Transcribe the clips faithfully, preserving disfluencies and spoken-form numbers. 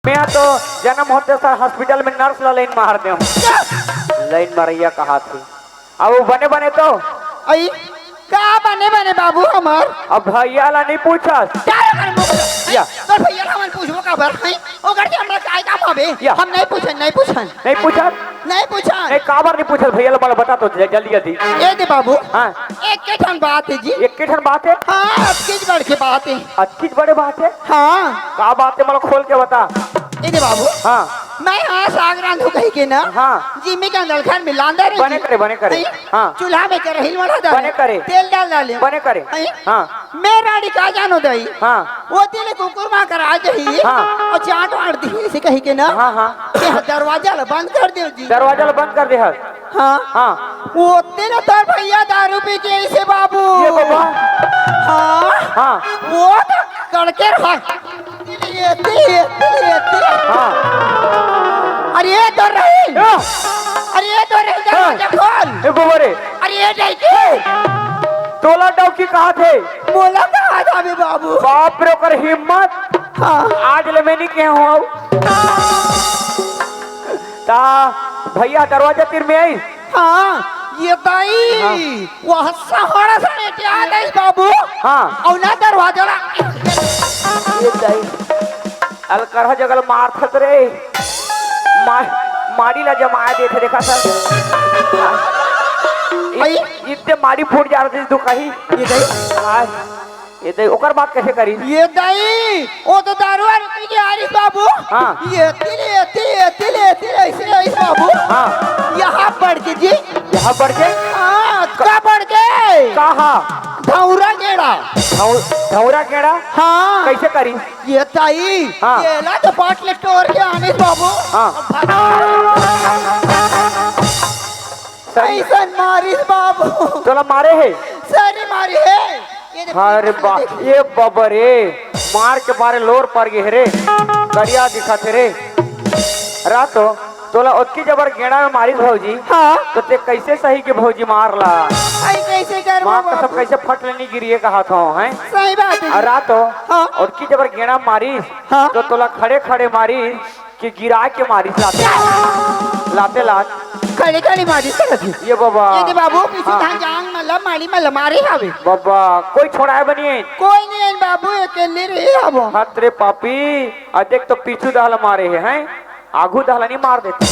मैं तो जन्म होते सार हॉस्पिटल में नर्स ला लाइन मार दे हूँ। लाइन मारैया कहा थे। अब वो बने बने तो अई, का बने बने बाबू हमर? अब भैया ला नहीं पूछस। क्या रे कर मुख? या। तो भैया ला हमन पूछबो का बर है? ओकर से हमरा काय काम हवे? या। हम नहीं पूछन, नहीं पूछन। नहीं पूछस? नहीं पूछन। नहीं, काबर नहीं पूछस भैया ला, मला बता तो जल्दी जल्दी। ए दे बाबू। हाँ। एक के ठन बात है जी। एक के ठन बात है? हाँ, अतकीच बड़के बात है। अतकीच बड़े बात है? हाँ। का बात है, मला खोल के बता। ए दे बाबू। हाँ। मैं हाँ साग रांधू कही के ना। हाँ। जिमी के अंदर घर में लांदा रही। बने करे, बने करे। नहीं? हाँ। चूल्हा में करहिल मढ़ा डाले। बने करे। तेल डाल डाले। बने करे। नहीं? हाँ। मैं रानी का जानो दई। हाँ। वो तेले कुकुर माँ कर आ जाही। हाँ। और चाट वाट दी से कही के ना। हाँ, हाँ। कि दरवाजा ला बंद कर दे जी। दरवाजा ला बंद कर दे हस। हाँ। हाँ। वो तेरे तोर भैया दारू पी के ऐसे बाबू। ये बाबा। हाँ। हाँ। वो तो कड़के रहा। ये, ये, ये, ये, ये। हाँ। अरे ये तो रही। हाँ। अरे ये तो रही, हाँ। दरवाजा खोल। ए बाबा रे। अरे ये नहीं की। तोला डौकी कहा थे? मोला कहा जावे बाबू। बाप रे, ओकर हिम्मत। हाँ। आज ले मैं नहीं कहे हूँ। ता भैया दरवाजा तीर में आई। हाँ, ये दाई, हाँ। वह सहारा से लेके आ गई बाबू। हाँ। और ना दरवाजा ला। ये दाई, अलकरहा जगल मार थत रे। मा-, मारी ला जमाए देथे, देखा सर। आई। इतने मारी फूट जा रही तू कहीं। ये दाई। हाँ। ये दाई, ओकर बात कैसे करी? ये दाई, वो तो दारू वारू पी के आ रही बाबू। हाँ। ये तिल, ये तिल, ये तिल, ये तिल, ऐसे रही बाबू। हाँ। यहाँ बढ़ के जी। यहाँ बढ़ के? हाँ, का बढ़ के? कहाँ? धौरा गेड़ा। धौ-, धौरा गेड़ा? हाँ। कैसे करी? ये दाई, हाँ। ये ला तो पाट ले तोड़ के आने बाबू। हाँ। सही। ऐसन मारिस बाबू। तोला मारे हे? सरी मारी हे। ये देख, अरे ये बा-, देख। ये बाबा रे, मार के मारे लोर पर गे रे, करिया दिखत हे रे। रातो, तोला ओतकी जबर गेंडा में मारिस भौजी, हाँ। तो ते कैसे सही के भौजी मार ला? आई कैसे कर माँ वो कसम बाबू? कैसे फट लेनी गिरी है कहा था, हैं? सही बात है। और रातो, हाँ। ओतकी जबर गेंडा मारिस, हाँ। तो तोला खड़े खड़े मारिस, कि गिरा के मारिस लाते, लाते लात। खड़े खड़े मारिस करत हे। ये बाबा। ये दे बाबू, पीछे हाँ। धान जांग मला, माली मला मारे हवे। बाबा, कोई छोड़ाए बनी है? कोई नहीं है बाबू, अकेले रहे हबो। हत रे पापी, आ देख तो पीछू दहला मारे हे, हैं? आगू दहला नहीं मार देते।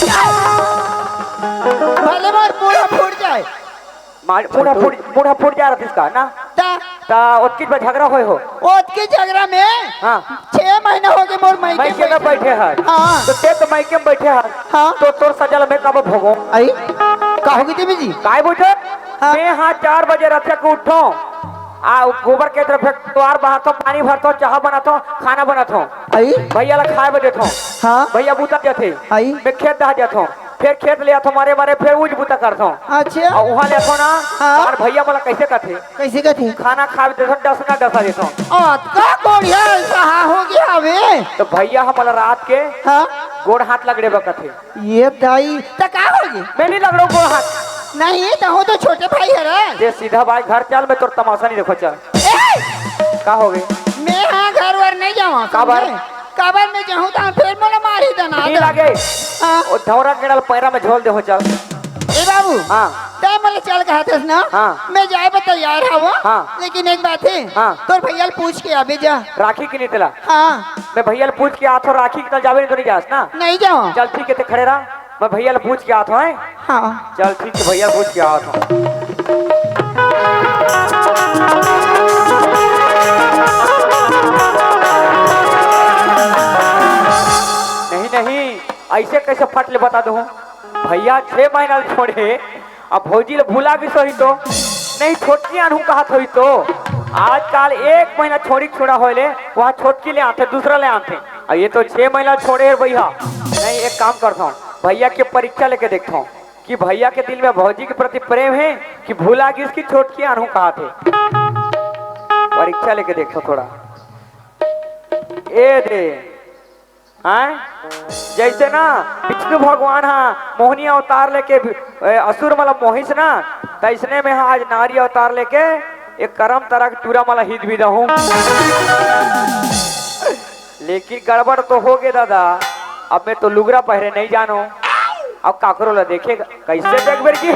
भले मोर पूरा फूट जाए। मार-, मुड़ा फूट, मुड़ा फूट जा रहा इसका ना। ता? ता ओतकी बा झगड़ा होए हो। ओतकी झगड़ा में हाँ। छह महीना हो गए मोर मायके मायके में बैठे। बैठे हर। हाँ। तो ते तो मायके में बैठे हर। हाँ। तो तोर सजा ल मैं कब भोगो? आई? का होगी देवी जी? काय बुझो? हाँ। मैं हाँ चार बजे रथे को उठो, आ गोबर के तरफ द्वार बहारथो, पानी भरथो, चाहा बनाथो, खाना बनाथो। आई? भैया ला खाए बर देथो। हाँ। भैया बूता जाथे। आई? मैं खेत दहा जाथो। फिर खेत ले आथो मारे मारे, फिर उज बूता करथो। अच्छा। और वहाँ ले आथो ना, हाँ। और भैया मोला कैसे कथे? कैसे कथे? खाना खाए देथो, डसना डसा देथो। अतका कोढ़िया ऐसा हो गया हवे। तो भैया ह मोला रात के हाँ। गोड़ हाथ लगड़े बर कथे। ये दाई, त का होगे? मैं नहीं लगड़ो गोड़ हाथ। नहीं, त हो तो छोटे भाई हरे। ये सीधा भाई घर चल, मैं तोर तमाशा नहीं देखो, चल। ए! का होगे? मैं हाँ घर वर नहीं जावा, काबर? समझे? काबर में जाहूं त फिर मोला मारी दना नहीं दा। लागे। हाँ। ओ धौरा गेड़ल पैरा में झोल दे हो चल। ए बाबू। हाँ। तै मोला चल कहा थस ना? हाँ। मैं जाए बर तैयार हवं। हाँ। लेकिन एक बात है। हाँ। तोर भैया ल पूछ के आबे जा। राखी के नितला। हाँ। मैं भैया ल पूछ के आथो, राखी के तल जाबे नहीं तो नहीं जास ना? नहीं जाओ। चल ठीक है, ते खड़े रहा। मैं भैया ल पूछ के आथो, हैं? हाँ। चल ठीक है, भैया ल पूछ के आथो। नहीं, नहीं, ऐसे कैसे फट ले बता दूँ? भैया छह महीना ले छोड़े, अब भौजी ले भुला गिस होही तो, नहीं छोटकी आनहूँ कहत होही तो। आजकल एक महीना छोड़ी के छुड़ा होए ले, वहाँ छोटकी ले आथे, दूसरा ले आथे। अब ये तो छह महीना छोड़े हे भैया, नहीं एक काम करता हूँ, भैया के परीक्षा लेके देखता हूँ। कि भैया के दिल में भौजी के प्रति प्रेम हे कि भुला गिस कि छोटकी आनहूँ कहत हे। परीक्षा लेके देखो थोड़ा। ए दे, हैं? जैसे ना विष्णु भगवान हा मोहनी अवतार लेके भी, ए, असुर मन ल मोहिस ना, तैसने में हा आज नारी अवतार लेके एक करम तरह के टूरा मन ल हित भी दहूँ। लेकिन गड़बड़ तो हो गे दादा, अब मैं तो लुगरा पहरे नहीं जानो। अब काकरो ला देखे कैसे देख बेर की?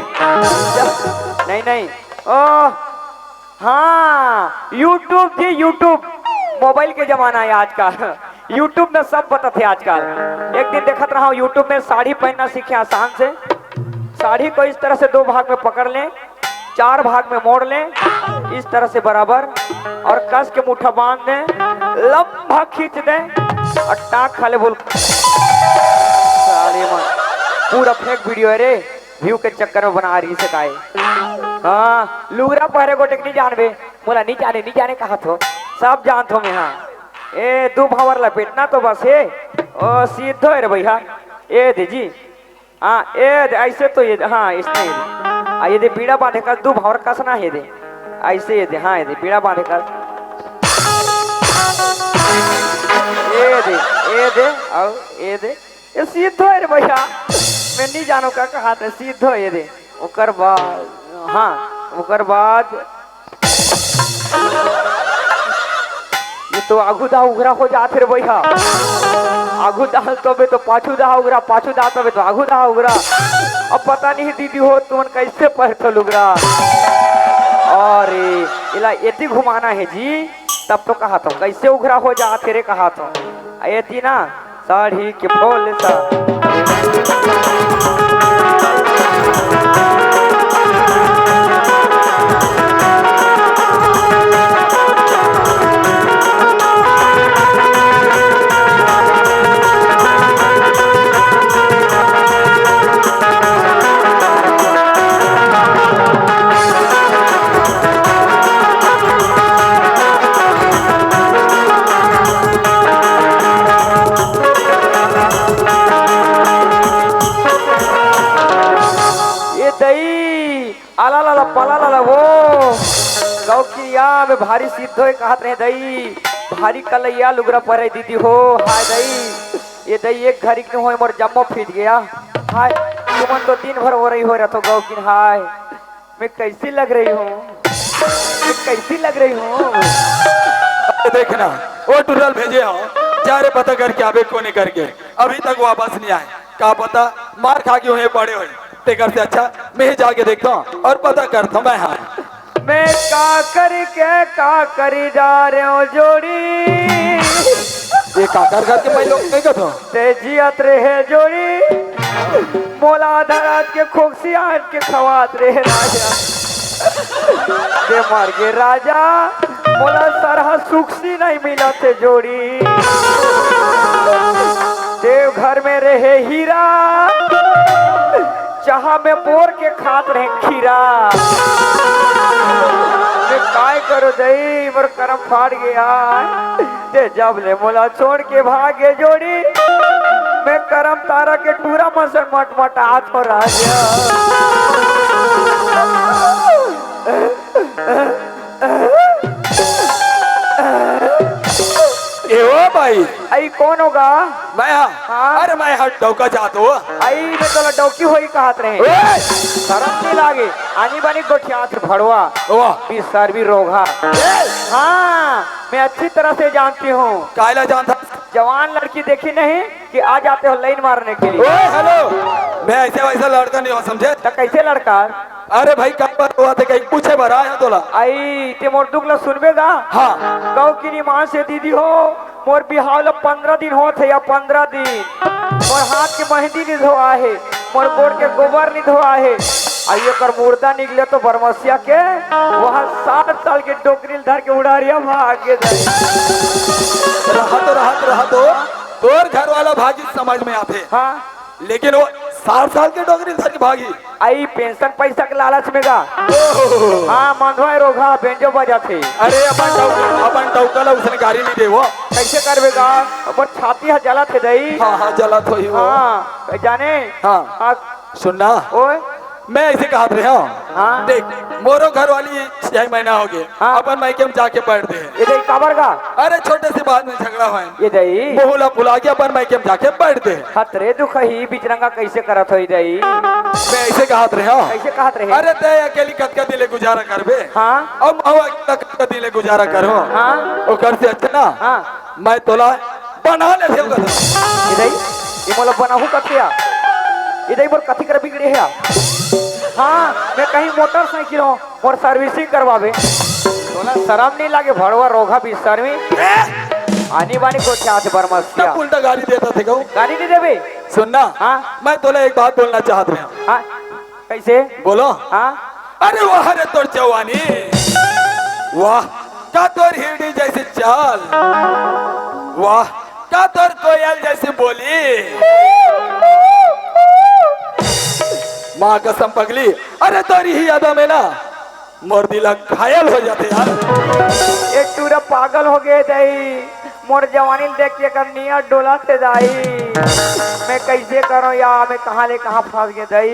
नहीं, नहीं। ओ, हाँ, YouTube जी, YouTube। मोबाइल के जमाना है आजकल। YouTube में सब बताथे आजकल। एक दिन देखत रहा हूँ YouTube में साड़ी पहनना सीखे आसान से। साड़ी को इस तरह से दो भाग में पकड़ लें, चार भाग में मोड़ लें, इस तरह से बराबर, और कस के मुट्ठा बांध दें, लंबा खींच दें और टाक खा ले बोल। साले मन, पूरा फेक वीडियो है रे, व्यू के चक्कर में बना रही से काय। हाँ, लुगरा पहरे गोटे के नहीं जानबे, मोला नहीं जाने, नहीं जाने कहा थो, सब जानथो मैं। हाँ, ए दू भावर लपेटना तो बस हे। ओ सीधो है रे भैया, ए दे जी। हाँ, ए दे, ऐसे तो ये दे, हाँ, इसने ये दे। आ, ये दे बीड़ा बांधे का, दू भावर कसना है दे। ऐसे ये दे, हाँ, ये दे बीड़ा बांधे का। ये दे, ये दे, और ये दे। ये सीधो है रे भैया। मैं नहीं जानो का कहा था, सीधो ये दे। ओकर बाद, हाँ, ओकर बाद ये तो आगू दा उघरा हो जात हे रे भैया। आगू दा तबे तो पाछू दा उघरा, पाछू दा तबे तो आगू दा उघरा। अब पता नहीं दीदी हो तुमन कैसे पहरथो लुगरा। अरे, इला एती घुमाना है जी, तब तो कहा तो कैसे उघरा हो जात हे रे कहा तो। एती ना साड़ी के फूल सा। ये दई, आला ला ला, पाला ला ला, वो गौ की या में भारी सिद्ध होय कहत रहे दई, भारी कलैया लुगरा पहरे दीदी हो। हाय दई, ये दई एक घरी के होय मोर जम्मो फीट गया। हाय, तुमन तो दिन भर हो रही हो रहा तो गौ की हाय। मैं कैसी लग रही हूँ? मैं कैसी लग रही हूँ? अरे देखना, वो टुरल भेजे हो, जा रे पता करके आबे कोने करके, अभी तक वापस नहीं आए। का पता मार खा के हुए पड़े हुए, तेकर से अच्छा मैं ही जाके देखता हूँ और पता करता हूँ मैं। हाँ, मैं का करी के का करी जा रहे हो जोड़ी। ये का कर करके मैं लोग नहीं कहता हूँ। ते जियत रहे जोड़ी, मोला आधा रात के खोकसी आन के खवात रहे राजा। ते मर गे राजा, मोला सरहा सुखसी नहीं मिलत हे जोड़ी। देवघर में रहे हीरा, चाहा में बोर के खात रहे खीरा। मैं काय करो दई, मोर करम फाड़ गया। ते जब ले मोला छोड़ के भागे जोड़ी, मैं करम तारा के टूरा मन सन मटमटात हो राजा। ए ओ भाई। आई कौन होगा? मैं हा। हाँ। अरे मैं हा डौका जात हो। आई मैं तोला डौकी होई कहत रहे। ओए! शरम नहीं लागे। आनी बानी गोठियात भड़वा। वाह। बिसरबी रोघा। ए! हाँ, मैं अच्छी तरह से जानती हूँ। कायला जानता? जवान लड़की देखी नहीं कि आ जाते हो लाइन मारने के लिए। ओए, हेलो। मैं ऐसे वैसा लड़का नहीं हूँ, समझे? तो कैसे लड़का? अरे भाई, का बात हुआ थे, कहीं पूछे बर आया तोला। आई, ते मोर दुख ला सुनबे गा? हाँ। गौ की निमान से दीदी हो, मोर बिहाव ला पंद्रह दिन होत हे या पंद्रह दिन। मोर हाथ के मेहंदी नहीं धोआ हे, मोर गोड़ के गोबर नहीं धोआ हे। आई, ओकर मुर्दा निकले तो बरमसिया के, वहाँ सात साल के डोकरी ल धर के उड़ारिया भाग गे जाए। रहा तो, रहा तो, रहा तो, तोर घर वाला भागी समझ में आथे। हाँ। लेकिन वो सात साल के डोकरी ल धर के भागी। आई पेंशन पैसा के लालच में गा। ओहो। हाँ, मंधवा रोघा बेंजो बजाथे। अरे अपन डौ-, अपन डौका ला उसने गाड़ी नहीं दे वो। कैसे करबे गा? अपन छाती हा जलत हे दई। हाँ, हाँ, जलत होही वो। हाँ, जाने? हाँ। हाँ। सुनना। ओए। मैं ऐसे कहत रहे हूँ। हाँ। देख, मोरो घर वाली छह महीना हो गए। हाँ। अपन मायके में जाके बैठ दे। ये दे काबर गा? अरे छोटे से बात में झगड़ा होय। ये दई। मोहला फुला के अपन मायके में जाके बैठ दे। हतरे दुख ही बिचरंगा कैसे करत होई दई? मैं ऐसे कहत रहे हूँ। कैसे कहत रहे? अरे तय अकेली कतका दिन ले गुजारा करबे? हाँ। अब मैं अकेला कतका दिन ले गुजारा करूँ? हाँ। ओकर से अच्छा ना। हाँ। मैं तोला बना लेथे ओकर। ए दई, ए मोला बनाहू कथे या? ए दई, मोर कथी कर बिगड़े हे या? हाँ, मैं कहीं मोटरसाइकिल हो, मोर सर्विसिंग करवाबे। तोला शरम नहीं लागे, भड़वा रोगहा बिसरमी। ए! आनी बानी गोठियाथे बरमसिया। तब उल्टा गाली देता थे कहूँ। गाली नहीं देबे। सुन ना, हाँ? मैं तोला एक बात बोलना चाहत हूँ। हाँ, कैसे? बोलो। हाँ? अरे वाह रे तोर जवानी, वाह का तोर हिरणी जैसे चाल, वाह का तोर कोयल जैसे बोली। माँ कसम पगली, अरे तोर ही यादा में ना मोर दिल घायल हो जाथे यार। एक टूरा पागल हो गए दई, मोर जवानी ल देख के एकर नियत डोलत हे दाई। मैं कैसे करों या, मैं कहाँ ले कहाँ फंस गए दई।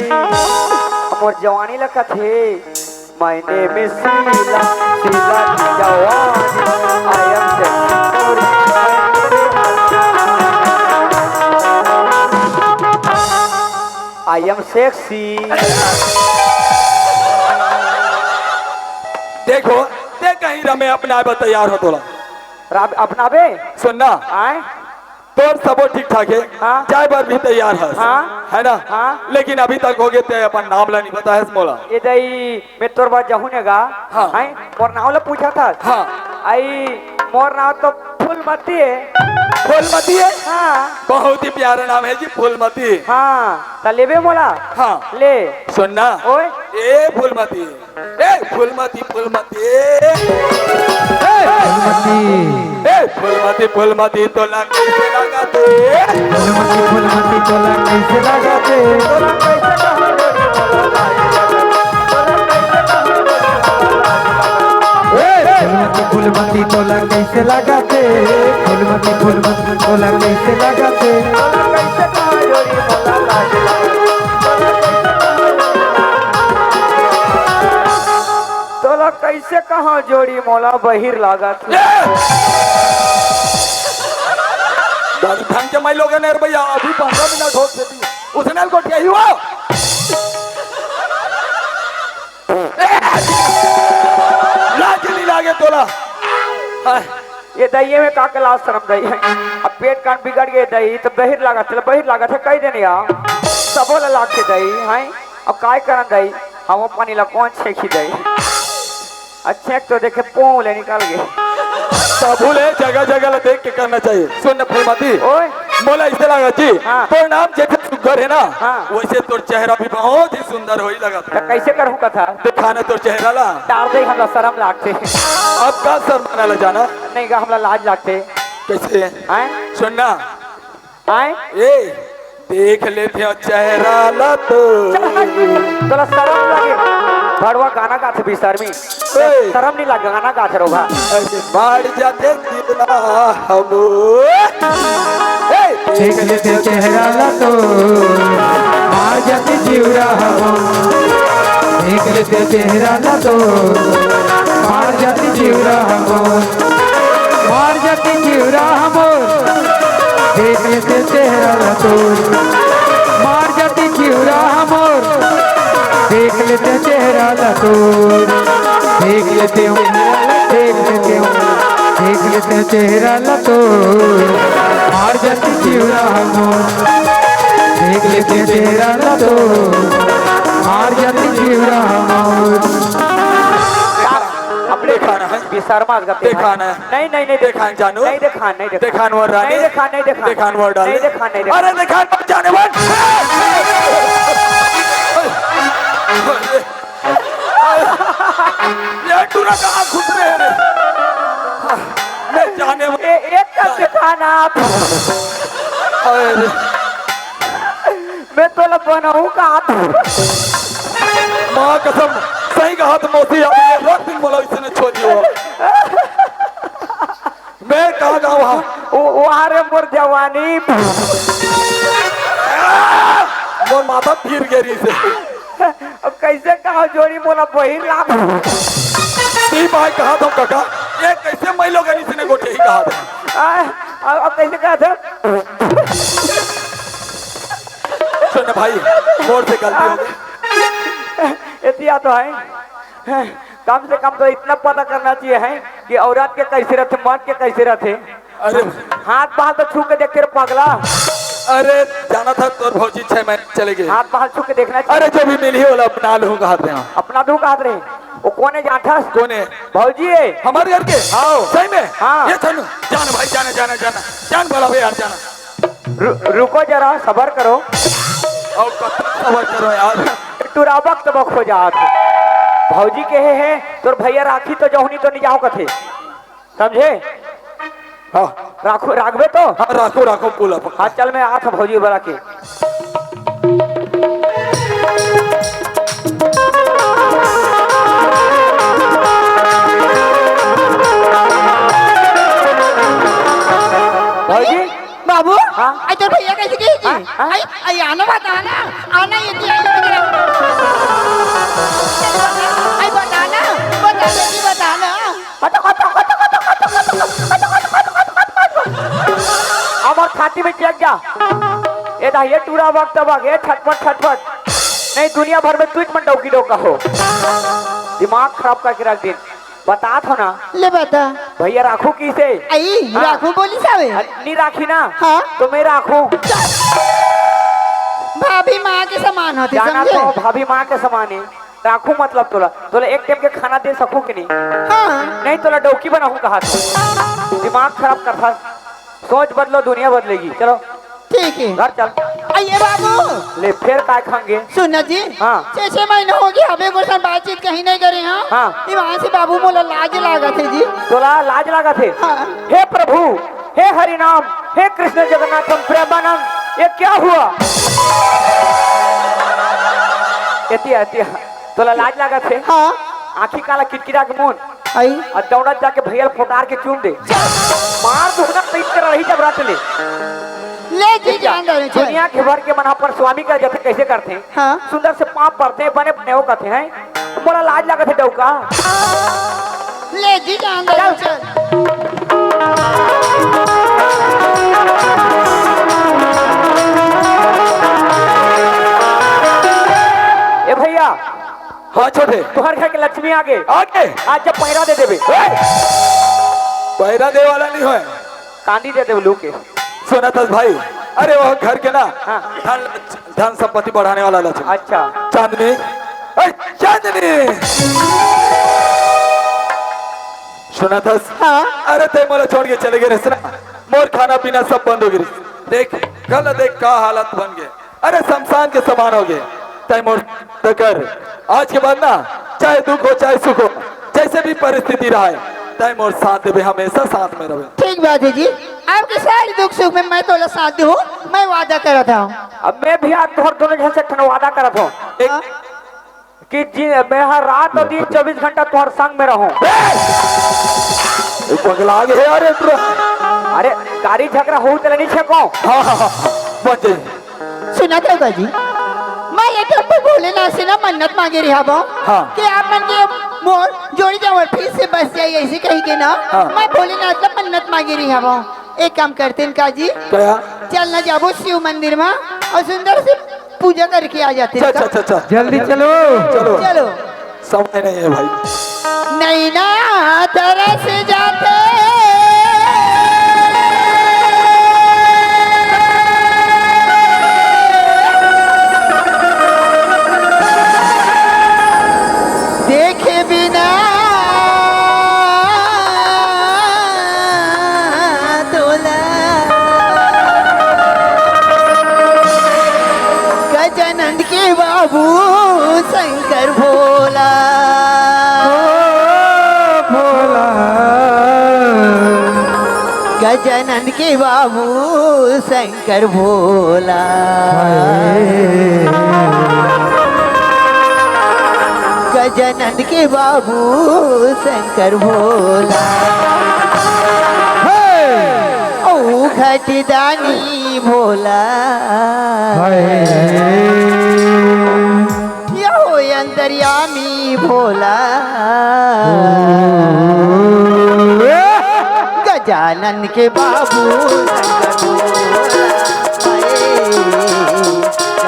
मोर जवानी ल कथे, my name is Sheila, Sheila की जवानी, I am sexy। I am sexy। देखो, ते कहीं रमे अपनाए बर तैयार हो तोला। राब-, अपनाबे? सुन ना। आय? तोर सबो ठीक ठाक हे, हाँ। जाए बर भी तैयार हस, हाँ। है ना? हाँ। लेकिन अभी तक हो गए ते अपन नाम ला नहीं बताएस मोला। ए दई, मैं तोर बर जहूँ ने गा, हाँ। हैं? मोर नाम ला पूछा था। हाँ। आई, मोर नाम तो फूलमती हे। फूलमती हे? हाँ। बहुत ही प्यारा नाम है जी, फूलमती। हाँ, त लेबे मोला? हाँ। ले। सुन ना। ओए। ए फूलमती, ए फूलमती, फूलमती। ए फूलमती। ए फूलमती, फूलमती, तोला कैसे लागथे? फूलमती, फूलमती, तोला कैसे लागथे? तोला कैसे लागथे? ए फूलमती, फूलमती, तोला कैसे लागथे? फूलमती, फूलमती, तोला कैसे लागथे? तोला कैसे कहा जोड़ी मोला लाज लागथे? तोला कैसे कहा जोड़ी मोला बहिर लागथे? ए! गाड़ी ढंग के मैं लोगन यार भैया, अभी पंद्रह मिनट हो गए थे। उसने गोठिया ही हुआ। लाज नहीं लागे तोला। हाँ। ए दई, एमे का के लाज शरम दई हे? अब पेट कान बिगड़ गए दई, त बहिर लागत हे, बहिर लागत हे, कहि देन या। सबो ला लागथे दई, हैं? अब काय करन दई? हम पानी ला कौन छेंकी दई? अच्छा, एक तो देखे पोंव ले निकल गए। सबो ले जगह जगह ला देख के करना चाहिए। सुन न फूलमती, ओए। मोला ऐसे लागथे जी, हाँ। तोर नाम जैसे सुग्घर हे ना, हाँ। वैसे तोर चेहरा भी बहुत ही सुंदर होही लागथे। त कैसे करहूँ कथा? देखा ना तोर चेहरा ला। डार दे, हमला शरम लागथे। अब का शरमाना ला जाना? नहीं गा, हमला लाज लागथे। कैसे? हैं? सुन ना। हैं? ए, देख लेथे चेहरा ला तो। चल हट, तोला शरम लागे। भड़वा गाना गाथे बेशरमी। ए। शरम नहीं लागे, गाना गाथे रोगहा। बाढ़ जाथे जितना हम। ए, देख लेथे चेहरा ला तो, मार जाथे जिउरा हमर। देख लेथे चेहरा ला तो, मार जाथे जिउरा हमर। मार जाथे जिउरा हमर। देख लेथे चेहरा ला तो, मार जाथे जिउरा हमर। देख लेथे चेहरा ला तो, देख लेथे, देख लेथे, देख लेथे चेहरा ला तो, मार जाथे जिउरा हमर। देख लेथे चेहरा ला तो, मार जाथे जिउरा हमर। अब देखा ना है। बेशरम आज का देखा ना। नहीं, नहीं, नहीं देखा। देखा जानू। नहीं देखा, नहीं देखा। देखा नवर रानी। नहीं देखा, नहीं देखा। देखा नवर डाले। नहीं देखा, नहीं देखा। अरे देखा नवर जाने वाल। ये टूरा कहाँ घुस रहे रे? मैं जाने वाला। ए, एक का देखा ना आप। अरे। मैं तोला बनाऊं का? माँ कसम, सही कहा तो मौसी, अब ये रख दिन बोला इसने छोड़ी हो। मैं कहाँ गाँव हाँ? ओ, ओ, अरे मोर जवानी। मोर माथा फिर गेरी से। अब कैसे कहा जोड़ी मोला बहिर लाग। ती भाई कहा था काका, ये कैसे मैं लोग इसने गोटे ही कहा था। आ, अब, अब कैसे कहा था? सुन भाई, मोर से गलती हो गई। एतिया तो है, कम से कम तो इतना पता करना चाहिए है कि औरत के कैसे रहते, मर्द के कैसे रहते। अरे, हाथ बाहर तो छू के देख के रे पगला। अरे, जाना था तोर भौजी छह महीने चले गए। हाथ बाहर छू के देखना चाहिए। अरे, जो भी मिली होला अपना लूँ कहत रहे हैं। अपना लूँ कहत रहे। वो कोन हे जानथस? कोन हे? भौजी हे। हमारे घर के? हाँ। सही में? हाँ। ये थनु, जान भाई, जाना, जाना, जाना। जान भला भैया, जाना। रु-, रुको जरा, सबर करो। अउ कब तक सबर करो यार? टुरा वक्त बक हो जात। भौजी कहे हे, तोर भैया राखी तो जहुनी तो नहीं जाओ कथे। समझे? हाँ। राखू, राखबे तो? हाँ, राखू, राखू, बोला। हाँ, चल, मैं आत हूँ भौजी बला के। भौजी? बाबू, हाँ? आई तोर भैया कैसे कही जी? हाँ, हाँ? आई, आई आना बताना, आना ये दिया, ये दिया। आई बताना, बताना जी, बताना। हमर खाती में चेक जा। ए दा, ये टूरा वक्त बग, ये छटपट, छटपट। नहीं, दुनिया भर में तुझ मन डौकी डौका हो। दिमाग खराब करके रख दिन। बतात हो ना। ले बता। भैया राखू किसे? आई, हाँ। राखू बोली सावे। अरे, नहीं राखी ना। हाँ। तो मैं राखू। भाभी माँ के समान होती, जाना समझे? तो भाभी माँ के समान है। राखू मतलब तोला, तोला एक टाइम के खाना दे सकूं कि नहीं? हाँ। नहीं तोला डौकी बनाऊं कहा था। दिमाग खराब कर था। सोच बदलो, दुनिया बदलेगी। चलो। ठीक है। घर चल। आइए बाबू। ले, फिर काय खाएंगे? सुन ना जी। हाँ। छह, छह महीने हो गए, हमें कुछ बातचीत कहीं नहीं करे, हाँ? हाँ। ये वहाँ से बाबू मोला लाज लागत हे जी। तोला लाज लागत हे? हाँ। हे प्रभु, हे हरि नाम, हे कृष्ण जगन्नाथम प्रेमानंद, ये क्या हुआ? एतिया, एतिया। तोला लाज लागत हे? हाँ। आँखी काला किटकिटा के मुन। आई। अउ दौड़त जाके भैया ल फोटार के चूम दे। मार दूँ ना, पीट कर रही जब रट ले। ले जी, एतिया। जान दे, चल। दुनिया के भर के मन ह पर स्वामी कर जथे, कैसे करथे? हाँ। सुंदर से पाँव परथे, बने बने वो कथे हैं। मोला लाज लागत हे डौका। ले जी, जान दे, चल। चल। ए भैया। हाँ छोटे। तोहर घर के लक्ष्मी आगे। आगे। आज जब पैरा दे देबे। ए! पैरा दे वाला नहीं होय। कांदी दे देबे लू के। सुनत हस भाई, अरे वो घर के ना, हाँ। धन, धन संपत्ति बढ़ाने वाला लक्ष्मी। अच्छा। चांदनी, ए, चांदनी। सुनत हस? हाँ। अरे तैं मोला छोड़ के चले गे रहिस ना, मोर खाना पीना सब बंद हो गे रहिस। देख, कल देख का हालत बन गे। अरे शमशान के समान हो गे। तैं मोर तकर आज के बाद ना, चाहे दुख हो चाहे सुख हो, जैसे भी परिस्थिति रहे, तैं मोर साथ देबे, हमेशा साथ में रहे। ठीक बात है जी, आपके सारे दुख सुख में मैं तोला साथ दूँ, मैं वादा करत हूँ। अब मैं भी आज तोहर दोनों झन से एक ठन वादा करत हूँ। एक हाँ। कि जी, मैं हर रात और दिन चौबीस घंटा तोहर संग में रहूं। ए! ये पगला गे हे यार, ये पूरा। अरे, गाड़ी झगड़ा हो तेला नहीं छेको। हाँ, हाँ, हाँ, हाँ, बच जाई। सुना था जी, मैं एक बार भोलेनाथ से ना मन्नत मांगे रहा हूँ हाँ। कि आप मन के मोर जोड़ी चावल फिर से बस जाए, ऐसे कही के ना हाँ। मैं भोलेनाथ से मन्नत मांगे रहा हूँ। एक काम करते हैं का जी, क्या? चल ना जाबो शिव मंदिर में और सुंदर से पूजा करके आ जाते हैं। अच्छा, अच्छा, अच्छा। जल्दी चलो। चलो। चलो। समय नहीं है भाई। नैना तरस जाते। देखे बिना तोला। गजानंद के बाबू शंकर भोला। ओ भोला। गजानंद के बाबू शंकर भोला। हाय। गजानंद के बाबू शंकर भोला। हे! ओ घटदानी भोला। हाय। यो अंतर्यामी भोला। ओ। गजानन के बाबू शंकर भोला, हाय।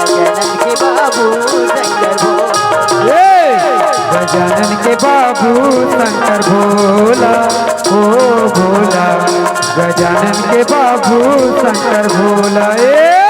गजानन के बाबू शंकर भोला। ए! गजानन के बाबू शंकर भोला, ओ भोला, गजानन के बाबू शंकर भोला, ए।